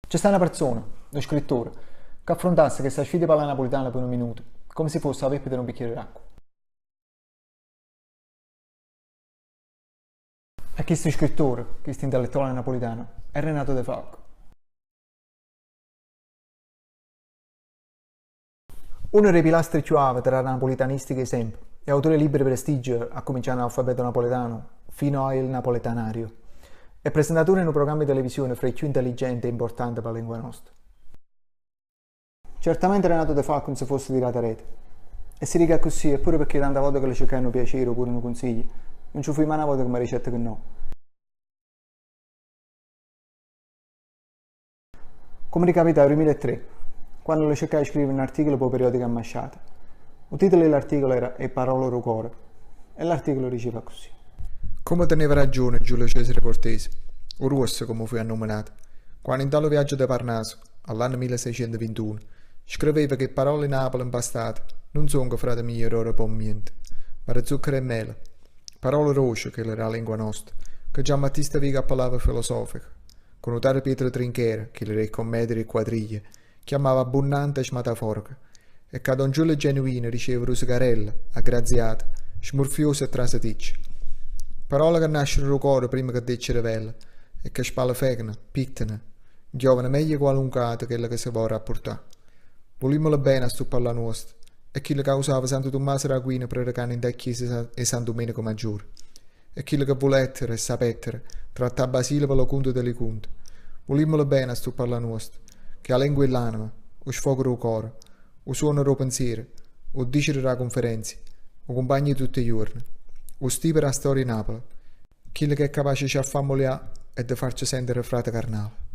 Ce sta na perzona, nu scrittore, ca affrontasse chesta sfida 'e parlà napulitano pe nu minuto, comme si fosse 'a véppeta 'e nu bicchiere d'acqua. E chistu scrittore, chistu intellettuale napulitano, è Renato De Falco. Uno d' 'e pilastre cchiù àvete d' 'a napulitanistica 'e sempe e autore 'e libbre 'e prestigio, accumincianno 'a 'O alfabeto napoletano fino a Il napoletanario. È presentatore 'e nu programma 'e televisione fra 'e cchiù intelligente e importante p' 'a lengua nosta. Certamente Renato De Falco nun se fosse tirato areto. E si dico accussì è pure pecché tanta vote che le cercaje nu piacere o pure nu cunsiglio, nun ce fuje mai na vota che me dicette che no. Comme ricapitaje 'o 2003, quanno le cercaje 'e scrivere n'articolo p' 'o periodico 'A 'Mmasciata. O titolo 'e ll'articolo era 'E parole d' 'o core e ll'articolo diceva accussì. Comme teneva raggione Giulio Cesare Cortese, 'o Ruosso comme fuje annumenato, quanno 'int'a lo Viaggio de Parnaso, a ll'anno 1621, screveva che 'e pparole 'e Napule 'mpastate nun songo, frate mio, d'oro p' 'o mmiento, ma de zucchero e mele. Parole doce, chelle d' 'a lengua nosta, che Giambattista Vico appellava filosofeche. Cu 'o nutaro Pietro Trinchera, chillo d' 'e commedie e d' 'e quadriglie, chiammava abbunnante e smatafòreca, e ca don Giulio Genuino diceva rusecarella, aggraziata, smurfiosa e traseticcia. Parole che nasceno d' 'o core primma che d' 'e cerevelle e che spalefecano, pittano, 'nchiovano meglio 'e qualunque ata chello che se vò rappurtà. Vulimmolo bene a stu pparlà nuosto, è chillo ca ausava Santo Tummaso d'Aquino prerecanno 'int' 'a chiesa 'e San Dummeneco Maggiore. E chillo che vulettero e sapettero trattà Basile pe lo cunto de li cunti. Vulimmolo bene a stu pparlà nuosto, ch'è 'a lengua 'e ll'anema, 'o sfogo d' 'o core, 'o suonno d' 'o pensiero, 'o ddicere d' 'a cunferenzia, 'o cumpagno 'e tutte 'e juorne, 'o stipo d' 'a storia 'e Napule, chillo ch'è capace 'e ce 'a fà ammulià e de farce sentere frate carnale.